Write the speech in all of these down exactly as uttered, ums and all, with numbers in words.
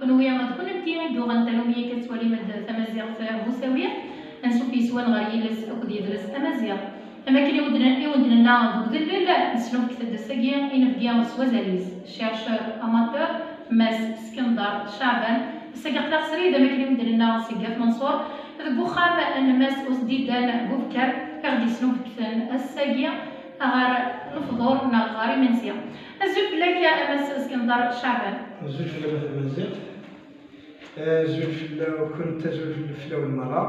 Kenwi d kunemti i yuɣen tanumi akka tettwalim-d tamaziɣt n usawi, ansuf yes-wen ɣer yiles akked yidles amaziɣ. Am akken i wen-d-, i wen-d-nenna deg udellel, nesnubget-d ass-agi inebgi s wazal-is, chercheur amateur, Mass Skendar Ceɛban. Ass-agi aql-aɣ srid, am akken i wen-d-nenna, seg At Manṣur, deg uxxam n Mass Usdidan Bubker, i ɣ-d-yesnubgten ass-agi ɣer lefḍur neɣ ɣer imensi. Azul fell-ak a Mass Skendar Ceɛban. Azul fell-am a tamaziɣt. Azul fell-awent, azul fell-, fell-awen merra.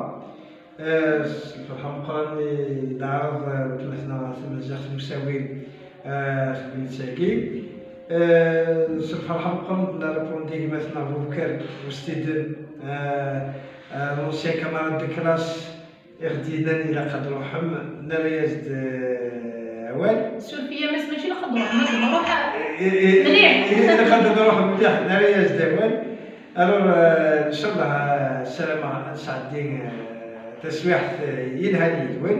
Eh, s lferḥ ameqqran i d-ɛreḍ, eh, weltma-tneɣ tamaziɣt n usawi, eh, ɣef tgnit-agi. Eh, s lferḥ ameqqran d-nrépondre i gma-tneɣ Bubker Ustiden, eh, eh, l'ancien camarade de classe, i ɣ-d-yennan ilaq ad d-truḥem, nerra-yas-d, eh, awal. Suref-iyi, a Mass, mačči ilaq ad d-truḥem, ad d-nruḥ. I, i, mliḥ. I, ilaq ad d-nruḥ mliḥ, nerra-yas-d awal. Alors, eh, ncallah, eh, ssarameɣ ad nesɛeddi, eh, taswiɛt, eh, yelhan yid-wen,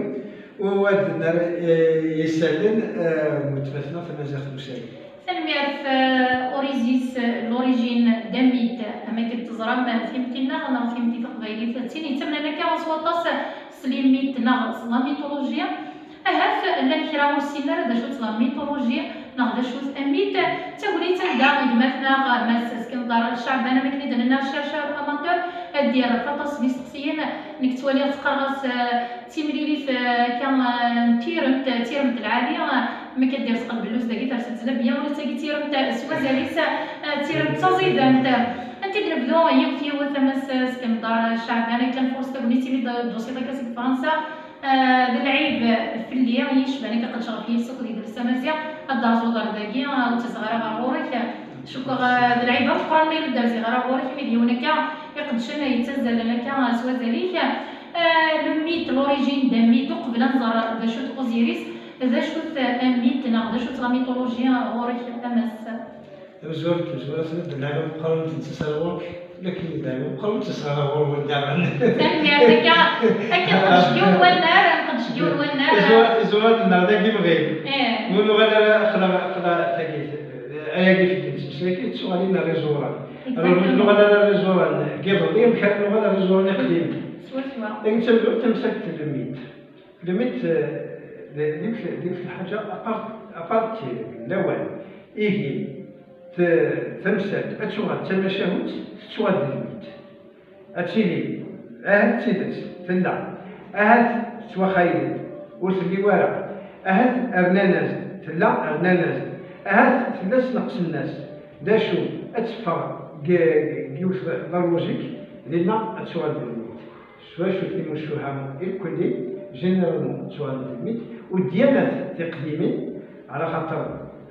u ad nerr, eh, isallen, eh, n weltma-tneɣ tamaziɣt n usawi. Tanemmirt, eh, Orizis, eh, l'origine d'un mythe, am akken teẓram, eh, timetti-nneɣ neɣ timetti taqbaylit d tin yettamnen akka s waṭas s les mythes neɣ s la mythologie. Ahat llan kra ur ssinen ara d acu-tt la mythologie neɣ d acu-t un mythe. D tagnit anda gma-tneɣ Mass Skendar Ceɛban, am akken i d-nenna, chercheur amateur, ad d-yerr aṭas n yisteqsiyen. Nekk ttwaliɣ qqareɣ-as, eh, d timlilit, eh, akka, eh, n tiremt, eh, tiremt lɛali, eh, ma akka d-yerẓ qelbellus dagi, tersa-d tlabya, ula d tagi d tiremt, eh, s wazal-is, eh, d tiremt d taẓidant. Anta i d-nebdu yiwet yiwet, a Mass Skendar Ceɛban, akka nfurṣ tagnit imi d-, d-tusiḍ akka seg Fransa. Eh, d lɛib fell-i, i yecban akka qedceɣ ɣef yiles akked yidles amaziɣ, ad d-terzuḍ ar dagi, eh, ur ttazzeɣ ara ɣer ɣur-k. Cukkeɣ, eh, d lɛib ameqqran ma yella ur d-rziɣ ara ɣur-k, imi d yiwen akka iqedcen yettazzalen akka s wazal-ik. Eh, le mythe, l'origine d'un mythe, uqbel ad nẓer d acu-t Osiris, d acu-t un mythe neɣ d acu-tt la mythologie ɣur-k, a Mass? Tamezwarut, tamezwarut, d lɛib ameqqran ur d-nettas ara ɣur-k, lakin d lɛib ameqqran ur d-tettas ara ɣur-wen daɣen. Tanemmirt, akka, akka nqeddec deg yiwen wannar, nqeddec deg yiwen wannar. Iẓur-, iẓuran-nneɣ dagi mɣin. Eh. Ur nuɣal ara, aql-aɣ, aql-aɣ tagi, ayagi fell-i nettmeslay, ttuɣalin ar iẓuran. Exactement. Ur nuɣal ara ar iẓuran n yiḍelli, amek ara nuɣal ar iẓuran iqdimen? Swaswa. Ayen d tamezwarut, tamsalt n le mythe. Le mythe, eh, d, d yiwet, d yiwet n lḥaǧa apart, apart lawan. Ihi, t-, tamsalt ad tuɣal d tamacahut, tettuɣal d le mythe. Ad tili, ahat d tidet, tella, ahat tettwaxayel-d, ur telli wara, ahat rnan-as-d, tella, rnan-as-d, ahat tella sneqsen-as. D acu, ad teffeɣ deg, deg yiwet la logique, dinna ad tuɣal d le mythe. S wacu timucuha irkelli, généralement, ttuɣalent d le mythe, u ddyanat tiqdimin, ɛla xaṭer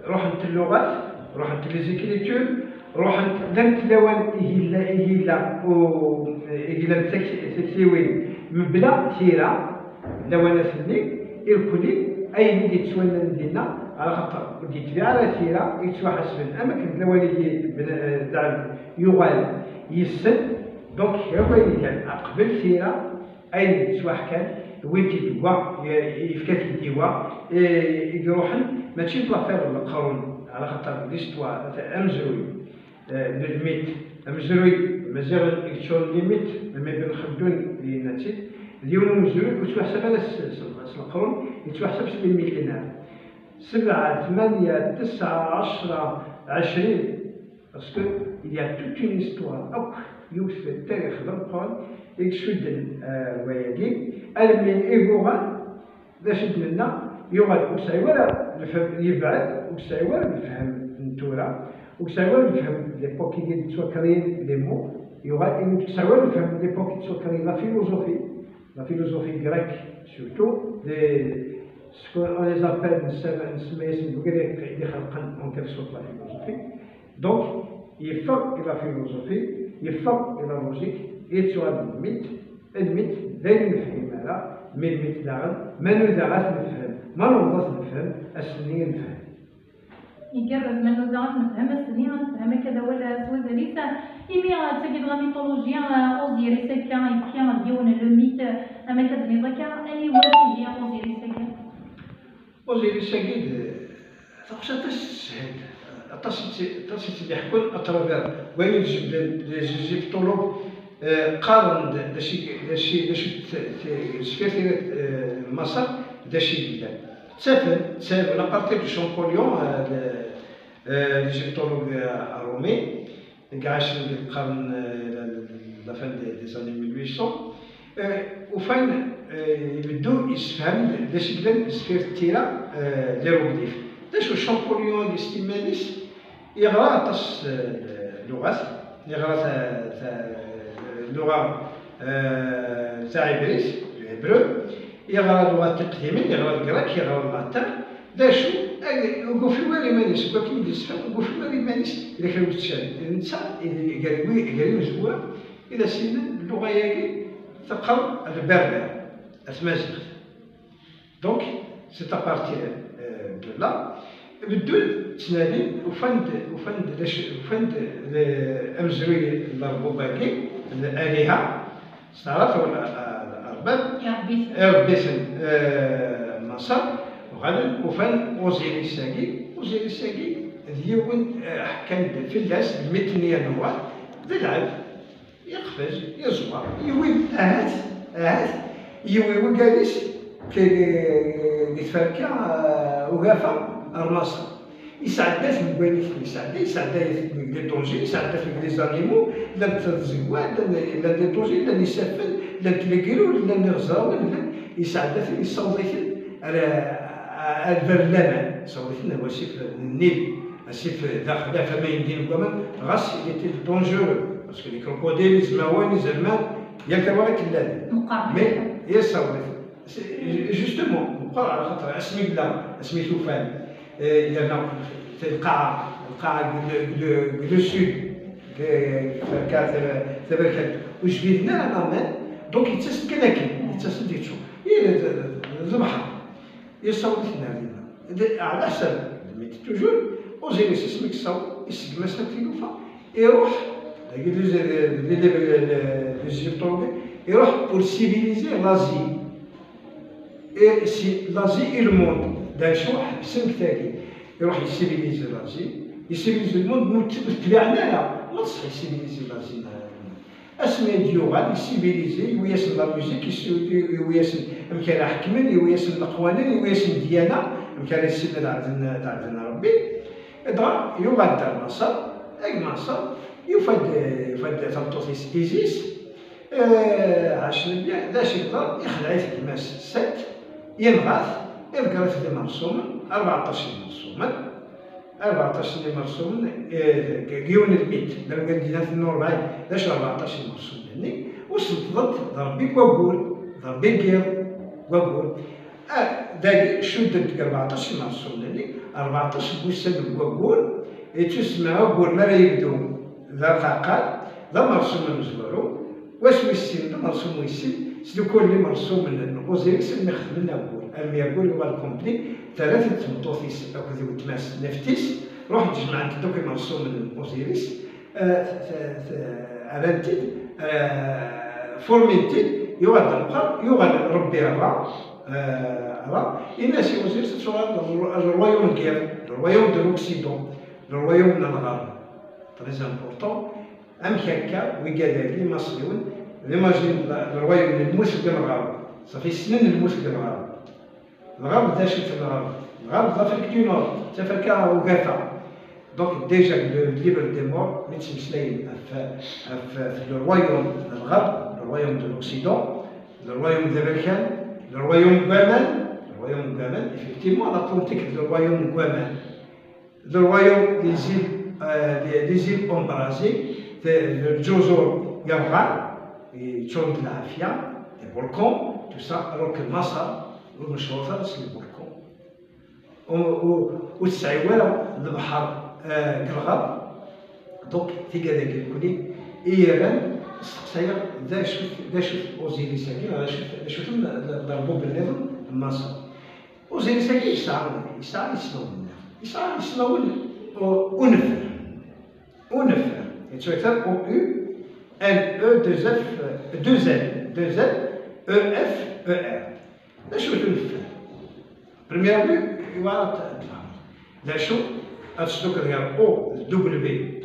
ruḥent lluɣat, ruḥent les écritures, ruḥent llant lawan i yella, i yella, u, i yellan tak-, taktiwin mebla tira, lawanat-nni irkelli, ayen i d-yettwanan dinna, ɛla xaṭer ur d-yetbiɛ ara tira i yettwaḥasben, am akken d lawan i d-, eh, d-, yuɣal yes-sen, donc kra n wayen yellan qbel tira, ayen yettwaḥkan, wwin-t-id wa, ye-, yefka-t-id i wa, eh, i iruḥen, mačči d l'affaire n leqrun, ɛla xaṭer l'histoire, amezruy, eh, n le mythe, amezruy, Maziɣen i yeččuren d le mythe, Mami Ben Xeldun yenna-tt-id, d yiwen n umezruy ur yettwaḥsab ara s, s, s leqrun, yettwaḥsab s les millénaires. Sebɛa, tmanya, tesɛa, ɛecra, ɛecrin, Parce que il y a toute une histoire akk, yiwet n tarix d ameqqran i icudden, eh, wayagi, almi i yuɣal, d acu i d-nenna, yuɣal ur yesɛi wara lefhem, yebɛed, ur yesɛi wara lefhem n tura, ur yesɛi wara lefhem n l'époque i d-ttwakrin les mots, yuɣal ur yesɛi wara lefhem n l'époque i d-ttwakrin la philosophie, la philosophie grecque surtout, les, ce qu'on les appelle, nsemma-, nsemma-yasen deg Ugrek, i d-ixelqen en quelque sorte la philosophie. Donc, yeffeɣ i la philosophie, yeffeɣ i la logique, yettuɣal d le mythe, le mythe d ayen ur nefhim ara, mais le mythe daɣen, ma nuda ad t-nefhem, ma newweḍ ad t-nefhem, ass-nni ad nefhem. Igerrez, ma nuda ad t-nefhem, ass-nni ad nefhem, akka d awal s wazal-is. Imi, eh, d tagi d la mythologie, eh, Osiris akka, yefka-d yiwen n le mythe, am akka d-nniḍ akka, aniwa ihi Osiris-agi? Osiris-agi d taɣect aṭas teshel, aṭas i tt-, aṭas i tt-id-iḥekkun à travers Wayen i d-jebden les égyptologues, eh, qqaren-d d acu i, d acu, d acu t-, t-, sfir tira, eh, n Maṣer, d acu i yellan. Ttafen, ttafen à partir de Champollion, eh, le, eh, l'égyptologue, eh, romain, deg ɛecrin deg lqern, eh, la, la fin des, des années mille huit cents, eh, ufan, eh, ibeddu yessefham d acu i yellan sfir tira, eh, l'hiéroglyphe. D acu Champollion-agi s timmad-is? Yeɣra aṭas, eh, lluɣat, yeɣra ta-, ta-, lluɣa, eh, taɛibrit, le hébreu, yeɣra lluɣat tiqdimin, yeɣra le grec, yeɣra le latin. D acu? Ur yufi ara iman-is, deg wakken i d-yessefhem, ur yufi ara iman-is ila kra n uccan. D netta, i d-, gar wi-, gar imezwura, i d as-yennan lluɣa-agi teqqar le berbère, at tmaziɣt. Donc, c'est à partir, euh, de là, beddun ttnadin, ufan-d, ufan-d d acu, ufan-d d amezruy n lerbub-agi, n Aliha, s taɛrabt, wala, euh, arbab, iṛebbi-ten, iṛebbi-ten, euh, Maṣer, uɣalen ufan Uziris-agi, Uziris-agi d yiwen, euh, ḥkan-d fell-as, lmit-nni n Nuwaḍ, d lɛebd. Yeqfez, yeẓwer, yewwi-d ahat, ahat, yewwi wigad-is deg, deg tferka, eh, ugafa, ar Maṣer. Yesɛedda-ten deg wayen i ten-yesɛedda, yesɛedda-ten deg les dangers, yesɛedda-ten deg les animaux, llan tẓegwa, llan, llan les dangers, llan isaffen, llan tlegrur, llan iɣeẓrawen, llan, yesɛedda-ten, yessaweḍ-iten ar, ar, ar laman, yessaweḍ-iten ar wasif n Nil. Asif daxel, ɣef amayendin n waman, ɣas il était dangereux, parce que les crocodiles, izmawen, izerman, yal tawaɣit tella din. Meqqar. Mais, yes, ah ouais. C'est, justement, meqqar, ɛla xaṭer asmi yella, asmi t-ufan, eh, yerna fi lqaɛa, lqaɛa deg le, deg le, deg le sud, deg tferka tab-, taberkant, ur jbiden ara laman, donc yettas-d kan akken, yettas-d yeččur. I d, d, d lebḥer. Yessaweḍ-iten ar dinna. D, ɛla ḥsab, lmit toujours, Uziris asmi yessaweḍ, iseggem-as akk tilufa, iruḥ, dagi les, les, les, les Égyptologues, iruḥ pour civiliser l'Asie. Et si l'Asie et le monde, d acu ḥebsen deg tagi. Iruḥ yessivilizi l'Asie, yessivilizi le monde, ur t-, ur t-tbiɛen ara, ma d ṣṣeḥ yessivilizi l'Asie. Asmi i d-yuɣal, yessivilizi, yewwi-yasen la musique, yessi-, yewwi-yasen amek ara ḥekmen, yewwi-yasen leqwanen, yewwi-yasen ddyana, amek ara issinen ad ɛebden, ad ɛebden Rebbi. Dɣa yuɣal-d ar Maṣer, deg Maṣer, yufa-d, yufa-d tameṭṭut-is Isis, eh, ɛacen mliḥ, d acu yeḍran? Ixdeɛ-it gma-s Set, yenɣa-t, iḍegger-it d imerṣumen, rbeɛṭac n imerṣumen. Rbeɛṭac n imerṣumen, eh, deg yiwen n lmit, d amek i d-yenna ten n urbaɛin, d acu rbeɛṭac n imerṣumen-nni, u sneṭḍen-t d Rebbi n waggur, d Rebbi n yiḍ, n waggur. Ah, dagi, cudden-t deg rbeɛṭac n imerṣumen-nni, rbeɛṭac n wussan n waggur, yettusemma aggur mi ara yebdu d arqaqal, d amerṣum amezwaru, Wass wis sin d amerṣum wis sin, sdukkulen imerṣumen n Uziris almi xedmen aggur. Almi aggur yuɣal complet, terra-t-id tmeṭṭut-is akked weltma-s Neftis, ruḥent jemɛent-d akk imerṣumen n Uziris, eh, t-, t-, t-, rrant-id, eh, furmint-id, yuɣal d ameqqran, yuɣal Rebbi Ra, eh, Ra, yenna-as i Uziris ad tuɣaleḍ le royaume n yiḍ, le royaume de l'Occident, le royaume n lɣerb. Très important. Amek akka, wigad-agi, Imaṣriwen, d imagine le, le royaume n lmut deg lɣerb. Safi ssnen lmut deg lɣerb. Lɣerb d acu-t lɣerb? Lɣerb d l'Afrique du Nord, d Tafrika ugafa. Donc déjà le livre des morts, mi ttmeslayen ɣef, ɣef, ɣef le royaume n lɣerb, le royaume de l'Occident, le royaume d aberkan, le royaume n waman, le royaume n waman, effectivement, l'Atlantique d le royaume n waman. Le royaume des îles, euh, des, des îles embrasées, de, de Djouzor Yarghal, et Tchon de la Afia, des volcans, tout ça, alors que Massar, le Mouchouafar, c'est le volcan. Au, au, au Tsaïwala, le Bahar, euh, Galghar. Donc, tigad-agi nekkni i yerran, steqsayeɣ, d acu-t, d acu-t Osiris-agi, d acu-t, d acu-ten l-, l-, lerbub nniḍen n Maṣer. Uziris-agi yesɛa, yesɛa ismawen-nni. Yesɛa ismawen u-, uneffer. Uneffer. Yettwaker O U N E deux F, deux L, deux L, E F E R. D acu-t uneffer? Première vue, iwara ad tfehmeḍ. D acu? Ad tesdukkeḍ gar O d W.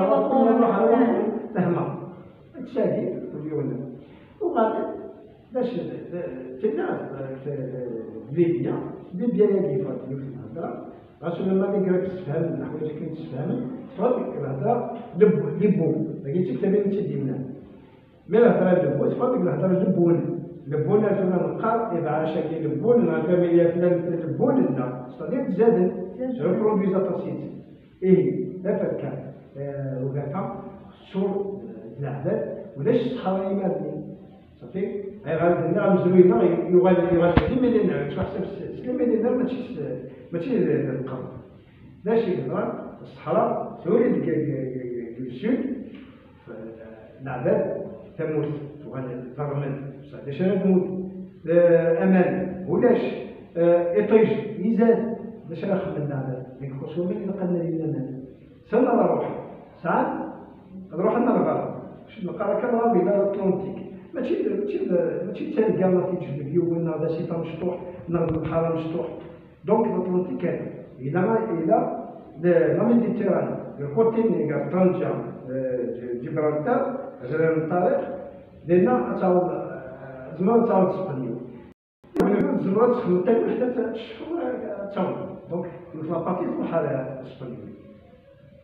ɣer Ṛebbi, nruḥ ɣer Ṛebbi, nehma. Ttagi, ur yiwen. Uɣal, d acu, tella, eh, Libya, Libya-agi ffɣet yiwet n lhedra, ɣas ulamma d igrak tessefhamen, leḥwayeǧ akken tessefhamen, teffeɣ-d deg lhedra, lebbu, lebbu, dagi d tiktabin i tt-id-yennan. Mi lhedra n lebbu, teffeɣ-d deg lhedra n lebbun. Lebbun, ar tura neqqar, ibeɛɛac-agi lebbun, neɣ lfamilya flan lebbun, neɣ, c'est-à-dire zaden, reproduisent aṭas yid-sen. Ihi, d aferkan, eh, ugafa, sur, eh, d leɛbad, ulac ṣṣeḥra iman-nni. Ṣafi? Ayɣer d-nniɣ amezruy-nneɣ yuɣal, yuɣal d imilinaire, yettwaḥsab s, s limilinaire, mačči s, mačči d, d lqerb. D acu i yeḍran? Ṣṣeḥra tuli deg, deg, deg, deg, deg le sud, f-, leɛbad, tamurt tuɣal d rrmel. D acu ara tmut? Eh, aman, ulac. Eh, iṭij, izad. D acu ara xedmen leɛbad? Deg xeṣṣum i ilaq ad nali aman. Sani ara ruḥen? Sɛan ad ruḥen ar ɣer, neqqar akka, ɣer ila l'Atlantique. Mačči d, mačči d, mačči d targa ma tiǧbed yiwen, neɣ d asif amecṭuḥ, neɣ d lebḥer amecṭuḥ. Donc, l'Atlantique, ila, ila le, la Méditerranée, le côté-nni ɣer Tanja, euh, Gibraltar, Azrar n Ṭariq, dinna ad taweḍ, euh, tzemreḍ ad taweḍ Spenyul. Tzemreḍ ad txedmeḍ taluḥt ad tecfeḍ, ad taweḍ. Donc, la partie tṛuḥ ar Spenyul.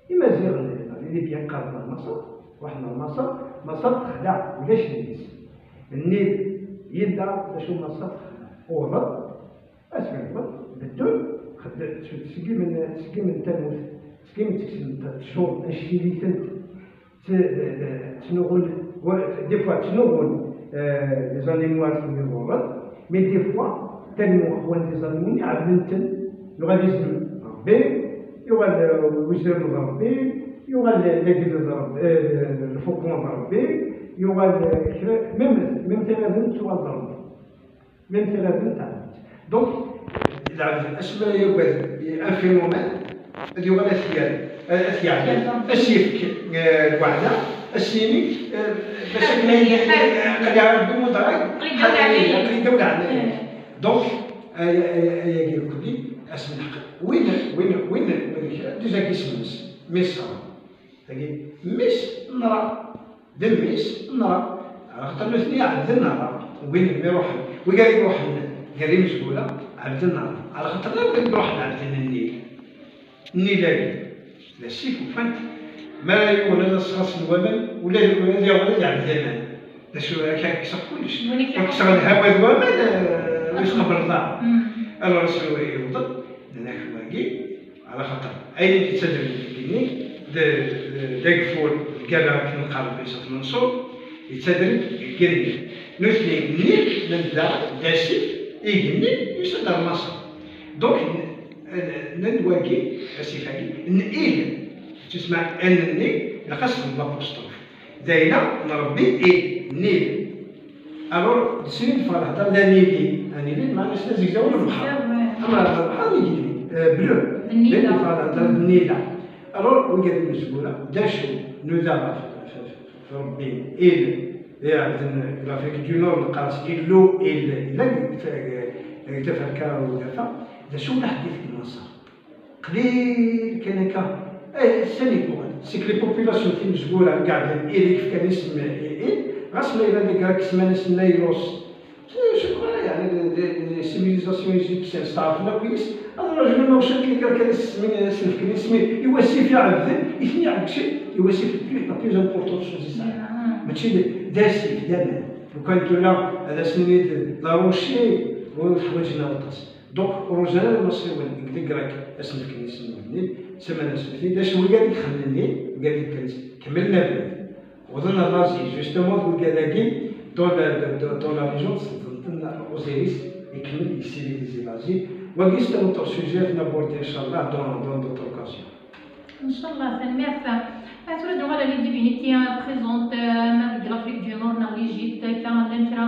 Imaziɣen, les Libyens qqaren ar Maṣer, ruḥen ar Maṣer, Maṣer texdeɛ, ulac deg-s. Nnil yella, d acu Maṣer texdeɛ? Uwḍen, asmi wwḍen, beddun, xedden, ttṣeggimen, ttṣeggimen tamurt, ttṣeggimen, ttekksen tteccuṛ, ancil-itent, tt-, ttnuɣun, wa-, des fois ttnuɣun, euh, les animaux ad ten-iḍurren, mais des fois, tellement qwan des animaux-nni, ɛebden-ten, yuɣal izem n Ṛebbi, yuɣal, euh, uzrem n Ṛebbi, yuɣal, euh, lagel d Ṛebbi, euh, lfuqun d Ṛebbi, yuɣal, euh, kra, même, même tamadunt tuɣal d Ṛebbi. Même tamadunt ɛebden. Donc, lɛebd, asmi ara yagad un phénomène, ad yuɣal ad t-yerr, ad t-yeɛlem, ad s-yefk, euh, lweɛda, ad s-yini, euh, bac akken ad aql-i Ṛebbi mudrag, aql-i ddaw leɛnaya. Aql-i ddaw leɛnaya. Donc, ay-, ay-, ayagi irkelli, ass n lḥeqq. Win, win, win, win kra, déjà isem-is, Miṣer. Tagi, mmi-s n Ra. D mmi-s n Ra. Axaṭer nutni ɛebden Ra. Win mi ruḥen, wigad i iruḥen gar imezwura, ɛebden Ra. Ala xaṭer wigad i iruḥen ɛebden Nnil. Nnil-agi, d asif ufan-t. Mi ara yiwen ad as-xaṣṣen waman, ula d, ula d yiwen ad iɛbed aman. D acu, akka kkseɣ kullec. Win i kkseɣ lhawa d waman, eh, ur yettqabal ara. Alors, ass-a yewweḍ-d, d anaku-agi, ala xaṭer ayen i d-yettadren deg igenni, d, d, d ageffur, d lgaba akken neqqar Lbisat Menṣur, yettader-d deg igenni. Nutni, Nnil, lemda, d asif, igenni, yusa-d ar Maṣer. Donc, n-, n-, nnan wagi, asif-agi, n il, tusma n-nni, ilaq ad s-txedmeḍ l'apostrophe. D ayla n Ṛebbi, il, Nnil. Alors, d sin i d-teffeɣ lhedra d anili. Anili, meɛna-s d azegzaw n lebḥer. Azegzaw, ouais. Ama lebḥer, igenni, euh, bleu. D Nnila. D ayen i d-teffeɣ lhedra d Nnila. Alors, wigad imezwura, d acu nuda ɣef, ɣef, ɣef Ṛebbi, il, iɛebden l'Afrique du Nord, neqqar-as Illu, il, yella deg, deg taferka ugafa, d acu n leḥdith n Maṣer? Qlil kan akka. Eh, sani yuɣal. C'est que les populations timezwura, iɛebden il i yefkan isem i, i, ɣas ma yella deg Grek semman-as Naylos. C'est, je crois, yeɛni, des, des, des civilisations égyptiennes, steɛṛfen akk yes. Ad rajun ma ucant les Grecs ad s-, ad s-nefken isem i wasif iɛebden, i ten-iɛeggcen, i wasif le plus, la plus importante chose i sɛan. Mačči d, d asif, d aman. Lukan tura ad as-nini d, d aruci, ur teḥwaǧen ara aṭas. Donc, ur ruzan ara Imaṣriwen deg les Grecs ad s-nefken isem n Nnil, semman-as Nnil. D acu wigad i ixedmen Nnil? Wigad i kemmlen abrid. Wwḍen ar l'Asie, justement, d wigad-agi, dans la, dans, dans la région, d Osiris, ikemmel, yessivilisi l'Asie. Wagi, c'est un autre sujet, ad t-nabordi, inchallah, dans, dans d'autres occasions. Inchallah, tanemmirt. Ah, tura ad nuɣal à les divinités, euh, présentes, euh, ma deg l'Afrique du Nord neɣ l'Égypte, akka, llan kra,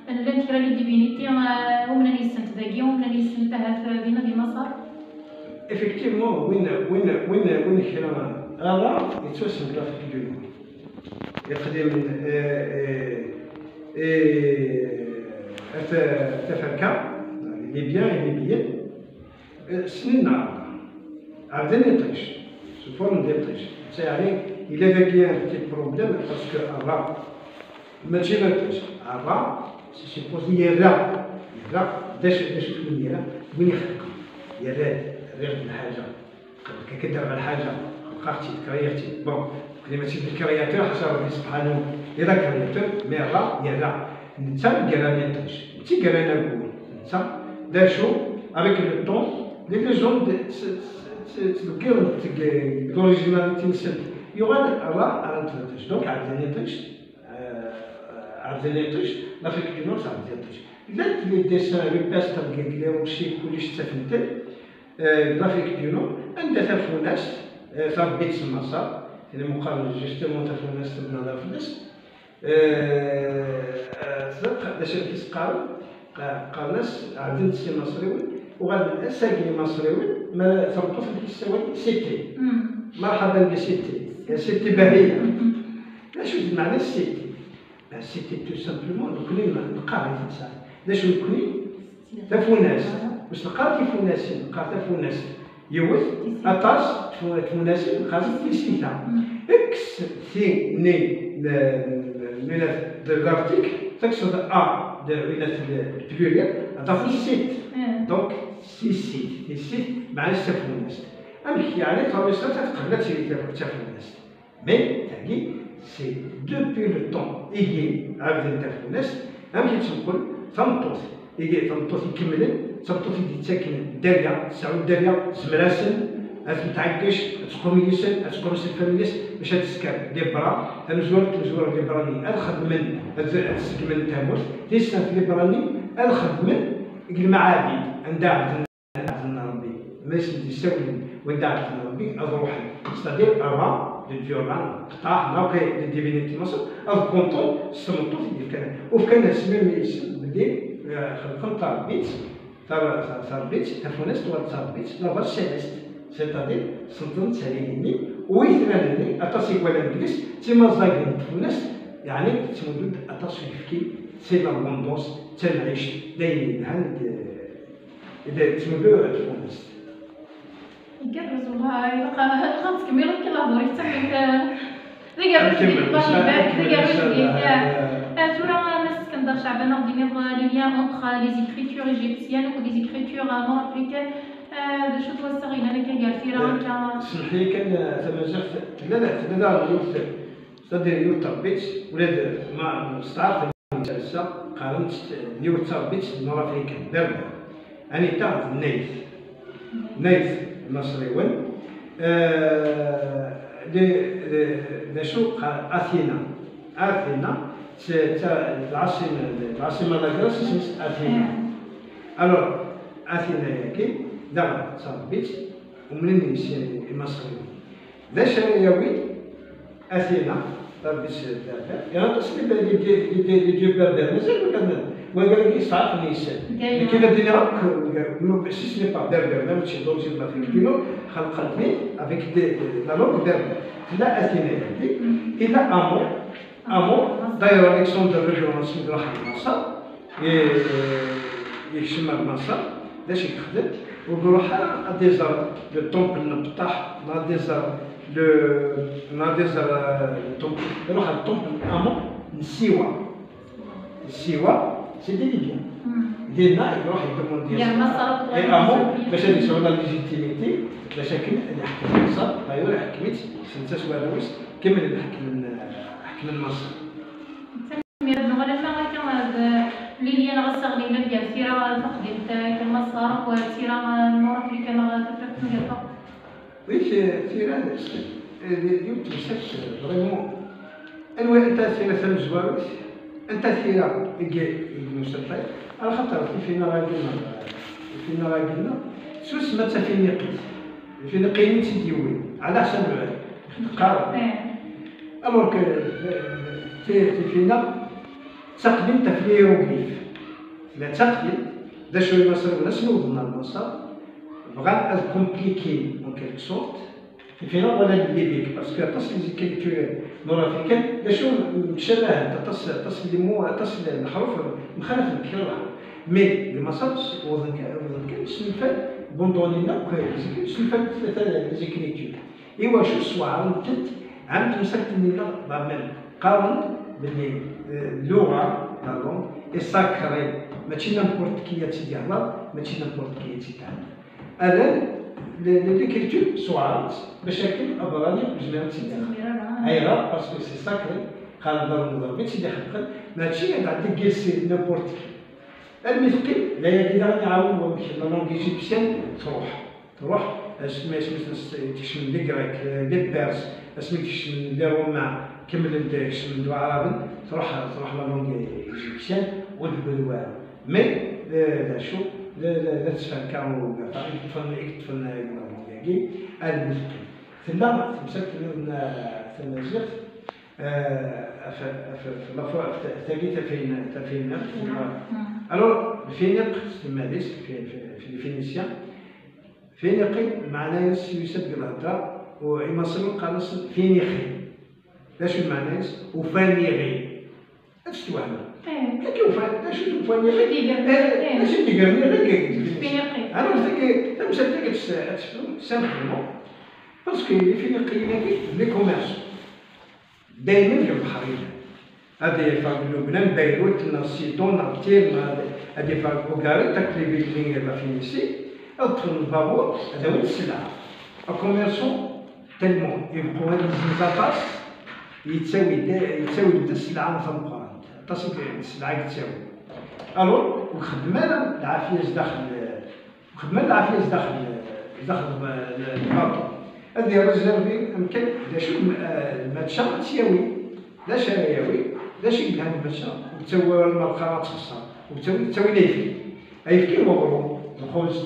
euh, llan kra les divinités, euh, umnen yes-sent dagi, umnen yes-sent ahat, euh, dinna di Maṣer. Effectivement, win, win, win, win kra, Ra yettwassen deg l'Afrique du Nord. Ixdem, euh, euh, euh, ta-, taferka, les Libyens et les Libyens. Eh, ssnen Ra. Ɛebden iṭij. Suffuren d iṭij. Netta yeɛni, yella dagi un petit problème parce que Ra mačči d iṭij. Ra, c'est supposé yerra. Yerra, d acu, d acu twen yerra? Win ixelqen. Yerra-d, rriɣ-d lḥaǧa. Qbel kan k-d-rreɣ lḥaǧa, xelqeɣ-tt-id, créiɣ-tt-id. Bon, nekni mačči d le créateur, ḥaca Rebbi subḥanahu, i d créateur, mais Ra, yerra. Netta i yerran iṭij, netta i yerran aggur, netta d acu, avec le temps, les légendes tt-, tt-, tt-, ttḍeggiren deg, deg l'originalité-nsent, yuɣal Ra ar n tbeṭṭict. Donc, ɛebden iṭij, euh, ɛebden iṭij, l'Afrique du Nord tɛebbed iṭij. Llant les dessins rupestres deg, deg les rochers, kullec ttafen-ten, euh, deg l'Afrique du Nord, anda tafunast, euh, tarebbit n Maṣer, tin i meqqaren justement tafunast n Bnadar fell-as, Euh, euh, d acu i s-qqaren? Qa-, qqaren-as, ɛebden-tt s Imaṣriwen, uɣalen ass-agi Imaṣriwen, ma tameṭṭut amek i s-ssawalen? Siti. Merḥaban bi Siti. C'était bahia. D acu d lmeɛna siti? Siti tout simplement, nekkni neqqar i temsalt. D acu nekkni? Tafunast. Ur s-neqqar tifunasin, neqqar tafunast. Yiwet, aṭas tfu- tfunasin, neqqar tisita. Kkes ti-nni n- n- n- de l'article, takseḍ a de winat le pluriel, ad tafeḍ sit. Donc, sisit, tisit, meɛna tafunast. Amek yeɛni tṛabiṣat ad tqebl ad tili taf- tafunast? Mais tagi, c'est depuis le temps ihi ɛebden tafunast. Amek i d-temqqel tameṭṭut? Ihi tameṭṭut ikemmlen, d tameṭṭut i d-yettaken dderya, tesɛu dderya, tezmer-asen ad ten-tɛeggec, ad teqqum yis-sen, ad teqqum s lfamilya-s, bac ad tesker les bras, tamezwarut, tamezwarut les bras-nni ad xedmen, ad ad seggmen tamurt, tis snat les bras-nni ad xedmen deg lmaɛabid, anda ɛebden ɛebden Ṛebbi, ma i sen-d-issawlen wanda ɛebden Ṛebbi, ad ruḥen. C'est-à-dire, avant de Dieu, qeṭṭaɛ, après de divinité Maṣer, ad konṭun s tmeṭṭut i d-yefkan. Ufkan asmi mi yessel belli, eh, xelqen taṛebbit, tar- tar- taṛebbit, tafunast tuɣal d taṛebbit, la vache céleste. C'est-à-dire, senṭen-tt ar igenni, u itran-nni, aṭas i walan deg-s, d timaẓagin n tfunast, yeɛni tettmuddu-d aṭas n uyefki, c'est l'abondance, d tanɛict, d ayen yelhan, d- إذا تسمى تفونست. Igerrez, والله. Ilaq ad tkemmleḍ kan lehdur-ik, d tamemt, eh, d agerruj-ik, Allah ibarek, d agerruj-ik. Eh, tura, Mass Skender Ceɛban, ad d-tiniḍ, eh, le lien entre, eh, les écritures égyptiennes et les écritures, eh, nord-africaines. Eh, d acu-t wassaɣ yellan akka gar tira akka? Semmeḥ-iyi kan, eh, tamaziɣt, tella, tella daɣen yiwet, c'est-à-dire yiwet teṛbit, ula d ma nesteɛṛef Ass-a, qqaren-tt yiwet d taṛebbit n Nord-Africaine, Berber. Anita? D Nayt. Nayt, Imaṣriwen. Eh, d, d, d acu qqar Athena? Athena, d, d, d lɛaṣima, d lɛaṣima n Lagras, isem-is Athena. Alors, Athena-yagi, daɣen d taṛebbit, umnen yes-s Imaṣriwen. D acu ara yawi Athena, taṛebbit n Berber? Yeɛni aṭas n les, les, les, les dieux berbères, mazal wigad, wigad-agi yesteɛṛfen yes-sen. Nekk ad d-iniɣ akk, si ce n'est pas berbère, même si d'origine africaine, xelqen-ten avec des, la langue berbère. Tella Athena-yagi, yella Amon, Amon, d'ailleurs, Alexandre le Grand, asmi d-iruḥ ɣer Maṣer, i-, yekcem ar Maṣer, d acu i yexdem? Ur iruḥ ara ad iẓer le temple n Bṭaḥ, neɣ ad iẓer le, neɣ ad iẓer, euh, le temple, iruḥ ar le temple n Amon n Siwa. Siwa, c'est des Libyens. Dinna iruḥ yedemandi Amon bac ad yesɛu la légitimité, bac akken ad iḥkem Maṣer, d'ailleurs iḥkem-itt, s-, s warraw-is, kemmlen ḥekmen, ḥekmen Maṣer. Tanemmirt-nwen, alamma akka d Lilya neɣ assaɣ n yilel gar tira taqdimt, eh, kan Maṣer, akked tira, eh, n Nord-Afrika neɣ Tafriqt n Ugafa. Oui, c'est, tira, c'est, eh, d, d yiwet temsalt, eh, vraiment. Anwa, anta tira tamezwarut, anta tira i, i d-nusa lxir, ala xaṭer tifinaɣ-agi-nneɣ, tifinaɣ-agi-nneɣ, tusma d tafiniqit. Ifiniqiyen i tt-id-yewwin, ɛla ḥsab lɛilm, qqaren. Alors que, eh, ti-, tifinaɣ d taqdimt ɣef les hiéroglyphes. Tella d taqdimt, d acu Imaṣriwen asmi wwḍen ar Maṣer, bɣan ad compliquer en quelque sorte, tifinaɣ wala les bibliques, parce que aṭas n les écritures nord-africaines, d acu, mtcabahent, aṭas, aṭas n les mots, aṭas n leḥruf mxalafen kra n leḥruf. Mais deg Maṣer, wwḍen kan, wwḍen kan, snulfan, abandonnin akk, snulfan tlata les écritures. Iwacu? Sweɛren-tent, ɛni temsalt-nni neɣ d amen? Qqaren belli, eh, lluɣa, la langue, est sacrée. Mačči n'importe qui ad tt-id-ihḍer, mačči n'importe qui ad tt-id-ihḍer. Rran le, le, l'écriture, sweɛren-tt, bac akken aberrani ur yezmir ad tt-id-ihḍer. Ayɣer? Parce que c'est sacré, qqaren d alemẓer mi tt-id-ixelqen, mačči ad tɛeddi n yiles n'importe qui. Almi teqqim, d ayagi daɣen iɛawen wamek la langue égyptienne truḥ. Truḥ, asmi, asmi tekcem les Grecs, les Perses, asmi kecmen les Romains, kemmlen-d, kecmen-d Waɛraben, truḥ, truḥ la langue égyptienne, ur d-tewwiḍ wara. Mais, eh, d acu, la, la, la tettferka ugafa, i yeṭṭfen, i yeṭṭfen, eh, la langue-agi, almi teqqim. Tella temsalt-nniḍen, eh, tamaziɣt, eh, f, f, f, la fois, f, tagi tafin-, tafinniqt, alors, lfiniq, s timmad-is, fi, fi, fi, les Phéniciens, Finiqi, lmeɛna-s yusa-d deg lhedra, U imaṣriyen qqaren-as finiqi. D acu lmeɛna-s? Ufaniɣi. Ad tettwehmeḍ. Eh. Akka ufan, d acu d ufaniɣi? D acu d-igren? Eh, d acu d-igren iɣi deg Finiqi. Alors, tagi, tamsalt-agi ad tt-, ad tefru, simplement, parce que les Finiqiyen-agi, d les commerçants. Daymen deg lebḥer i llan. Ad yeffeɣ deg Lubnan, Beyrut, neɣ Sidun, neɣ Tir, neɣ ad, ad yeffeɣ deg Ugarit, akk les villes n la Phénicie, ad ṭṭfen lbabuṛ, ad awin sselɛa. Acommerçant, tellement yebɣu ad yezzenz aṭas, yettawi-d, yettawi-d sselɛa tameqqrant. Aṭas i d sselɛa i yettawi. Alors, ur ixeddem ara lɛafya zdaxel, ur ixeddem ara lɛafya zdaxel, zdaxel lbaṭu. Ad irezervi amkan, d acu, eh, lmačča ad tt-yawi, d acu ara yawi, d acu i yelhan lmačča, ur ttawi ara lmerqa ad texṣer, ur ttawi, ttawin ayefki. Ayefki n uɣrum, lxubz,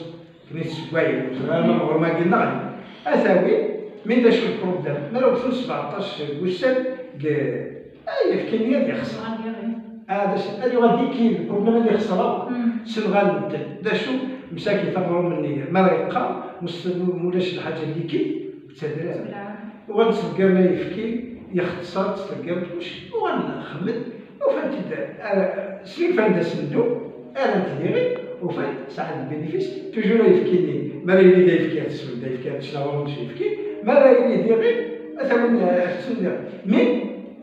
akken i tessewway, ur teẓri ara ma leɣrum-agi nneɣ. Ad t-awi, mi d acu lproblem? Mi ara wten sebɛeṭṭac n wussan deg, ay, ayefki-nni ad yexṣer. Ad as-, ad yuɣal d ikil, lproblem ad yexṣer akk. Mm. Senɣalen-ten. D acu? Msakit aɣrum-nni, mi ara yeqqar, mus-, mu-, mulac lḥaǧa n likil, ur ttadra ara. Uɣal ttḍeggren ayefki, yexṣer, ttḍeggren kullec, uɣal xemmen, ufan-t-id, ara, snulfan-d asendu, rran-t diɣi, ufan, sɛan lbénéfice, toujours ayefki-nni, mi ara yili d ayefki ad teswem, d ayefki ad tecna ɣur-m s uyefki, mi ara yili diɣi, ad t-awin, eh, ad t-ttun diɣi. Mais,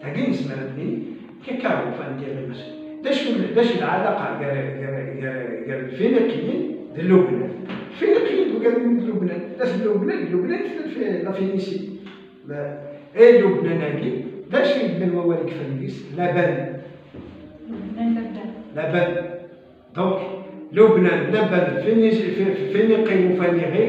dagi nezmer ad d-nini, kakaru, ufan diɣi, maca. D acu, d acu lɛalaqa gar, gar, gar, gar Lfiniqiyen d Lubnan? Lfiniqiyen d ugaden d Lubnan, d at Lubnan, Lubnan tella fi la Phénicie. La, eh, Lubnan-agi, d acu yellan wawal i yefren deg-s? Laban. Lubnan, Laban. Laban. Donc, Lubnan, Laban, Fini-, Fi-, Finiqi, Ufaniɣi,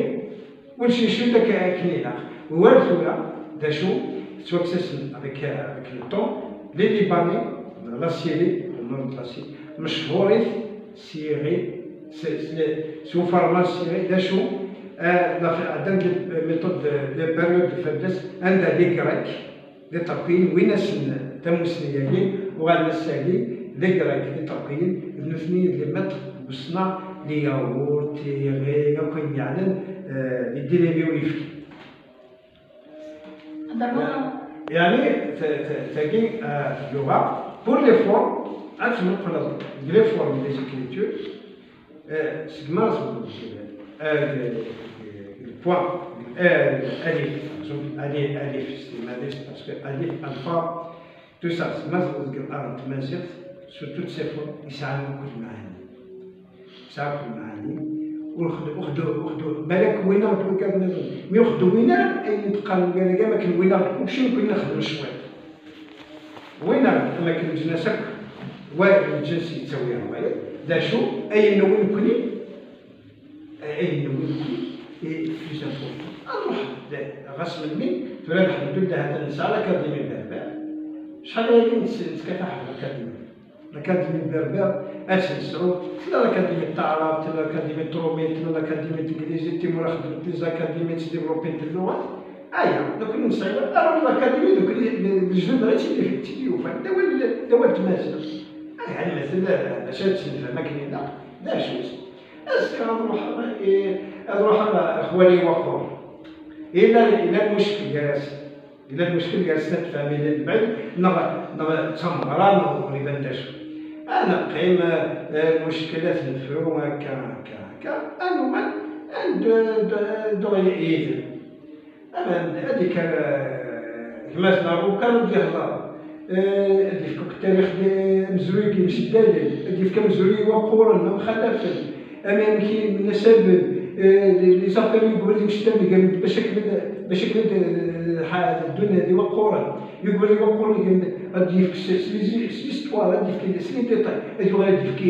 ur ccicud akken ilaq. War tura, d acu, tettwaksasen avec, avec le temps, les Libanais, la Syrie, le nord de la Syrie, mechhurit s yiɣi, s, s, s uferman s yiɣi, d acu, eh, la, ɛeddan-d les méthodes de, les périodes de faiblesse, anda les Grecs, d Iṭerkiyen, wwin-asen tamussni-agi, uɣalen ass-agi d Igrek, d Iṭerkiyen, d nutni i d les maîtres n uṣnaɛ, les yaourts, tiɣi, akk ayen yeɛnan, eh, les dérivés n uyefki. Hḍeṛ ma Yeɛni, ta-, ta-, tagi, eh, lluɣa, pour les formes, ad tmuqleḍ deg les formes des écritures, Eh, segmi ara tebduḍ deg, eh, deg, deg, deg le point, deg, eh, alif, par exemple, ali-, alif, c'est ma liste, parce que alif, alpha, tout ça, segmi ara tebduḍ deg l'art n tmaziɣt, sous toutes ses formes, yesɛa akk lmaɛani. Yesɛa akk lmaɛani. Ur xed-, ur xed-, ur xed-, balak wwin-aɣ-d wigad nniḍen, mi ur xedmen ara ayen i d-qqaren wigad-agi, am akken wwin-aɣ-d, ur cin kunni nxeddem cwiṭ. Win am akken leǧnas akk, wa leǧnas yettawi wayeḍ, d acu, ayen newwi nekni, ayen newwi nekni, i plus important. Ad nruḥ, d, ɣas melmi, tura lḥemdullah, atan nesɛa l'Académie Berbère. Acḥal aya i nett-, nettkafaḥ ɣef l'Académie. L'Académie Berbère, ad tt-nesɛu, tella l'Académie n Taɛrabt, tella l'Académie n Trumit, tella l'Académie n Teglizit, timura xeddment les académies ttdéveloppent lluɣat. Aya, nekkni nesɛi ara l'Académie, nekkni d lejdud-nneɣ i tt-id-, i tt-id-yufan, d awal, d awal n tmaziɣt. Aya, lmetel, maca ad tt-nefhem akken ilaq, d acu-tt. Azekka ad ruḥeɣ, eh, ad ruḥeɣ ar xwali Waqur. Yella, yella lmuckel gar-asen. Yella lmuckel gar snat familya n lbeɛd, neɣ, neɣ d tameɣra, neɣ ur iban d acu. Ad neqqim, eh, lmuckel ad t-nefru, akka, akka, akka, ad nuɣal, ad d-, d-, dduɣ yid-m. Aman, ad ikker, eh, gma-tneɣ Rukar ad d-ihḍer. Eh, ad yefk akk tarix d amezruy n yimseddayen, ad yefk amezruy i Waqquren, Mxalafen, amek i mnasaben, eh, les, les affaires yugwel imseddayen, bac akken ad, bac akken ad, eh, ha-, ddun d Iwaqquren. Yugwel Iwaqquren, ad yefk s, s, s l'histoire, ad yefk s les détails, ad yuɣal ad yefk,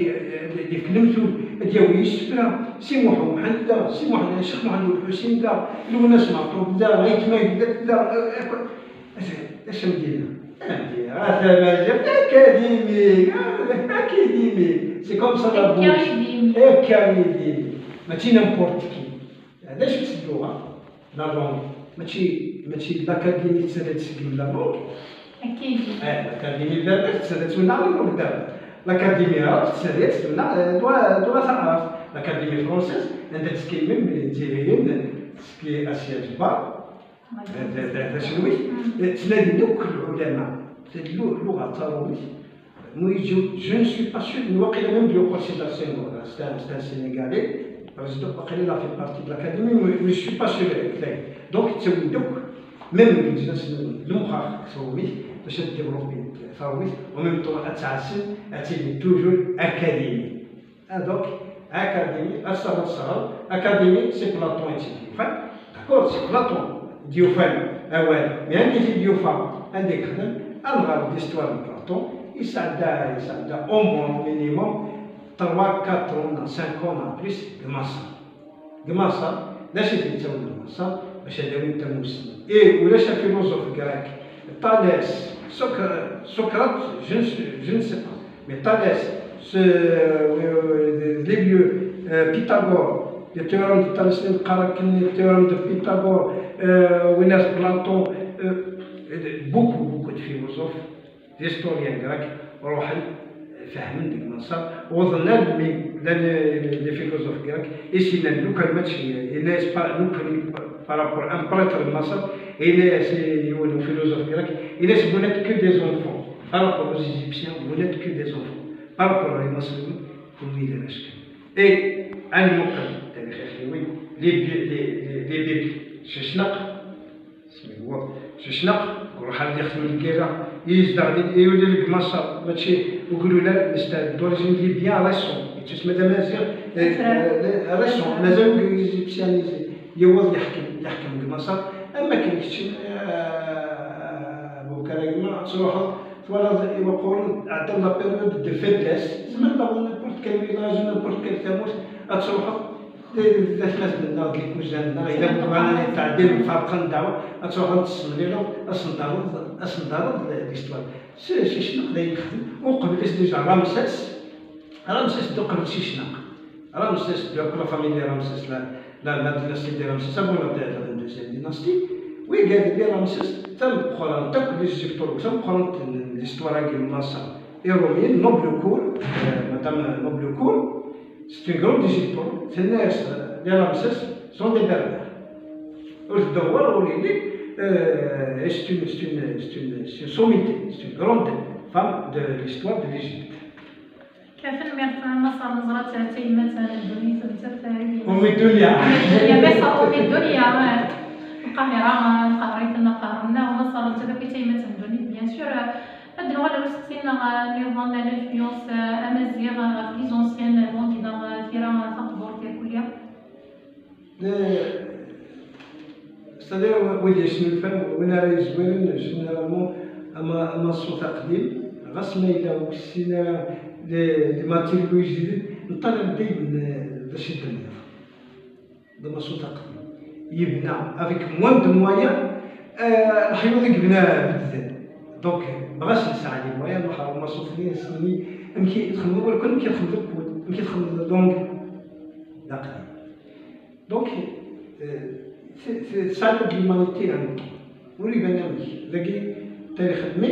ad yefk lemtul, ad yawi isefra, Si Muḥ Umḥend da, Si Muḥ, Ccix Muḥend Ulḥusin da, Lwennas Meɛṭub da, aytma yellat da, eh, akk-, acu am d-yenna? Am d-yenna, ah, tamaziɣt akadimi, ah, akadimi. C'est comme ça la bouche. Akadimi. Akadimi. Mačči n'importe qui. D acu-tt lluɣa? La langue. Mačči, mačči l'Académie tettnadi ad tseggem la langue. Akadimi. Eh, l'Académie Berbère tettnadi ad twenneɛ la langue d'abord. L'Académie Arabe tettnadi ad twenneɛ, eh, lluɣa, lluɣa taɛrabt. L'Académie Française, anda ttekkin même les Izzayriyen, ttekki Asya Ǧebbar. Tacenwit, ttnadin akk lɛulama, lluɣa d taṛumit, mu yeǧǧu, je ne suis pas sûr, n waqila même d yuqer Sédar Senghor, c'est un, c'est un Sénégalais, président, waqila il a fait partie de l'académie, mais, mais je suis pas sûr. Donc, ttawin-d akk, même deg leǧnas n lemxax, taṛumit, bac ad développer taṛumit, en même temps, ad ttɛassin, ad tili toujours académie. Ah, donc, académie, ad s-terreḍ s ɣer académie, c'est Platon i tt-id-yufan. D'accord, c'est Platon i d-yufan awal. Mais anda i t-id-yufa, anda i yexdem, ad nɣer l'histoire de Platon, yesɛedda, yesɛedda au moins minimum trois, quatre ans, cinq ans, en plus, deg Maṣer. Deg Maṣer, d acu i t-yettawin ɣer Maṣer? Bac ad awin tamussni. Et ulac afiluẓuf grec, Thalès, Socra-, Socrate, je ne sais, je ne sais pas. Mais Thalès, ce, euh, les vieux, euh, Pythagore, le théorème de Thalès, le théorème de Pythagore, euh, Winas Platon, euh, beaucoup, beaucoup de philosophes, d'historiens grecs, ruḥen, fehmen deg Maṣer, wwḍen almi llan les philosophes grecs, i s-yennan lukan mačči, yenna-yas pa-, lukan par rapport un prêtre de Maṣer, yenna-yas i yiwen ufilozof grec, yenna-yas: vous n'êtes que des enfants par rapport aux Égyptiens, vous n'êtes que des enfants par rapport à Imaṣriyen, kenwi d arrac kan. Et ad nmuqel tarix iḥiwin, les bi-, les, les, les Bibles, Cacnaq, Cacnaq, ruḥ ad yexdem lgirra, yezdeɣ di, yuli deg Maṣer, mačči ugrulal, c'est d'origine libyen, récent, yettusma d amaziɣ, eh, eh, récent, mazal ur yezipsyanisé, yewweḍ yeḥkem, yeḥkem deg Maṣer, am akken kečč, eh, Bukar, a gma, ad truḥeḍ, twalaḍ iwaqquren, ɛeddan la période de faiblesse, tezmer daɣen n'importe quel village, n'importe quelle tamurt, ad truḥeḍ, d, d atmaten-nneɣ, d les cousins-nneɣ, yella bɣan ad tɛeddi lferqa-nneɣ, ad truḥeḍ ad tessemlileḍ, ad sen-d-taruḍ, ad sen-d-taruḍ l'histoire. Cacnaq d ayen yexdem, uqbel-is déjà Ramsès, Ramsès d uqbel Cacnaq. Ramsès, de la famille de Ramsès, la, la, la dynastie de Ramsès, avant la, la deuxième dynastie. Wigad, les Ramsès, d tameqqrant akk, les Égyptologues, d tameqqrant n l'histoire-agi n Maṣer. Iṛumyen, Noblecourt, euh, Madame Noblecourt, c'est une grande Égyptologue, tenna-yas, euh, les Ramsès sont des Berbères. Ur teddeɣ wara ur yelli, euh, et c'est une, c'est une, c'est une, c'est une sommité, c'est une grande femme de l'histoire de l'Égypte. Tanemmirt a Maṣer, neẓra-tt d tayemmat n ddunit, nettat d Ummi Dunya. Ummi Dunya, Maṣer, Ummi Dunya, ah. Lqahira, ah, lqahra i tenna qahra-nneɣ, Maṣer, nettat akk d tayemmat n ddunit, bien sûr. Ad d-nuɣal ɣer usteqsi-nneɣ, ah, niḍen, l'influence, ah, amaziɣ, ah, ɣef les anciennes langues neɣ, ah, tira, ah, taqburt irkelli. Le, c'est-à-dire, wid yessnulfan, win ara yezwiren, généralement, ama, ama ṣṣut aqdim, ɣas ma yella ur yessin ara les, les matériaux ijdiden, neṭṭalab dayem, eh, d acu i d-tenniḍ. D ama ṣṣut aqdim. Yebna avec moins de moyens, eh, leḥyuḍ i yebna bedden. Donc, bɣas nesɛa les moyens, nruḥ ɣer umaṣṣut-nni, ad s-nini amek i txedmeḍ, wala kan amek i txedmeḍ lkul, amek i txedmeḍ donc, d aqdim. Donc, euh, c'est, c'est, ça aide l'humanité, hein. Ur iban amek. Dagi, tarix-nni,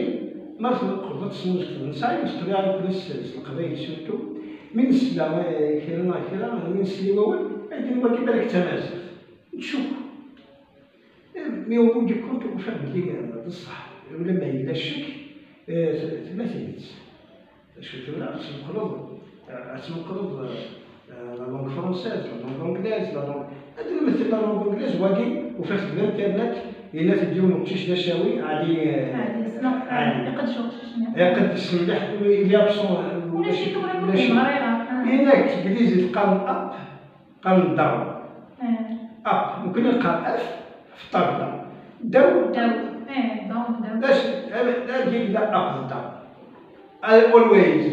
ma tmuqleḍ ad tessneḍ, nesɛa yiwet ṭṭbiɛa nekkni s, s Leqbayel surtout. Mi nesla, eh, kra neɣ kra, mi nesla i wawal, ad d-nini wagi balak d tamaziɣt. Netcukku. Eh, mais au bout du compte, ufiɣ belli, eh, d ṣṣeḥ. Ulamma yella ccek, eh, t-, tella tidet. Acu tura, ad tmeqqreḍ, ad tmeqqreḍ, euh, la langue française, la langue anglaise, la langue, ad nmettel la langue anglaise, wagi, ufiɣ-t deg l'internet, yenna-t-d yiwen uqcic d acawi, Ali, euh, Ali, ssneɣ-t, Ali. Iqeddec uqcic-nni. Iqeddec mliḥ, il est absent, euh, ulac-it tura, ulac-it. Yenna-k, deg teglizit qqaren up, qqaren down. Eh. Up, nekkni neqqar F, f ṭṭabla. Down. Down. Eh, down, down. D acu, d acu yella up d down? Always.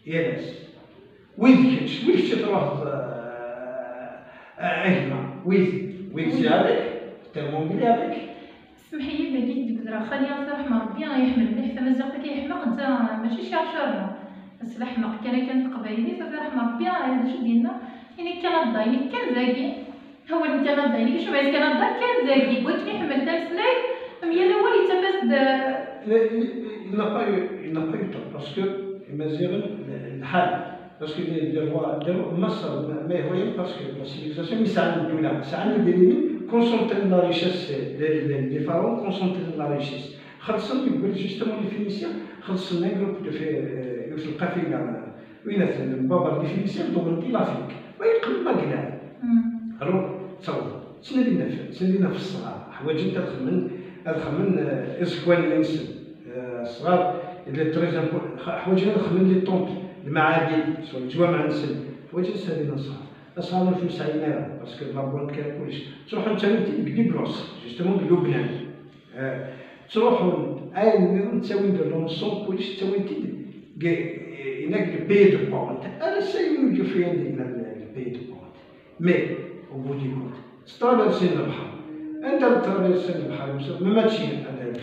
Yal ass. Wid kečč, wid kečč i truḥeḍ, eh, eh, a gma, wid, wid ziɣ avec, t'es mon gars avec. Smeḥ-iyi, dagi i k-d-bedreɣ, xali, ɣef ṛṛeḥma Ṛebbi, yeḥmel mliḥ tamaziɣt-agi, yeḥmeq, netta mačči ccircur-nneɣ. Ass leḥmeq kan akka n teqbaylit, ɣef ṛṛeḥma Ṛebbi, eh, d acu d-yenna? Ini Kanada, ini kan dagi. Awal n Kanada, ini kecmeɣ Kanada kan dagi. Win iḥemmel tameslayt, am yal awal yettaf-as-d. Il, il, il n'a pas eu, il n'a pas eu tort, parce que Imaziɣen, lḥal, parce que les, les rois, les rois, Maṣer, ma, ma ihwa-yam, parce que la civilisation, mi sɛan ddula, sɛan idrimen, Concentrer la richesse, les, les, les pharaons concentrer la richesse. Xellṣen, yeggul justement les Phéniciens, xellṣen un groupe de fé- euh, yiwet lqafila, euh, win atan mbaber les Phéniciens, ḍewren di l'Afrique. Ma yeqqel Magla. Alors, ttawḍen. Ttnadin ɣef, ttnadin ɣef ṣṣɣar. Ḥwaǧen ad xedmen, ad xedmen, euh, iẓekwan-nsen. Euh, ṣṣɣar, il est très important. Ḥwaǧen ad xedmen les temples, lmaɛabid, swa leǧwameɛ-nsen. Ḥwaǧen ad ttnadin ṣṣɣar. Asɣar ur ten-sɛin ara, parce que la banque kan kullec. Ttruḥun ttawin-t-id deg Byblos, justement deg Lubnan. Euh, ttruḥun, ayen nniḍen ttawin de l'encens, kullec ttawin-t-id deg, inak le pays de Pont. Ar ass-a yiwen ur d-yufi anda yella le pays de Pont. Mais, au bout du compte, tettṛaversin lebḥer. Anda tettṛaversin lebḥer, ma mačči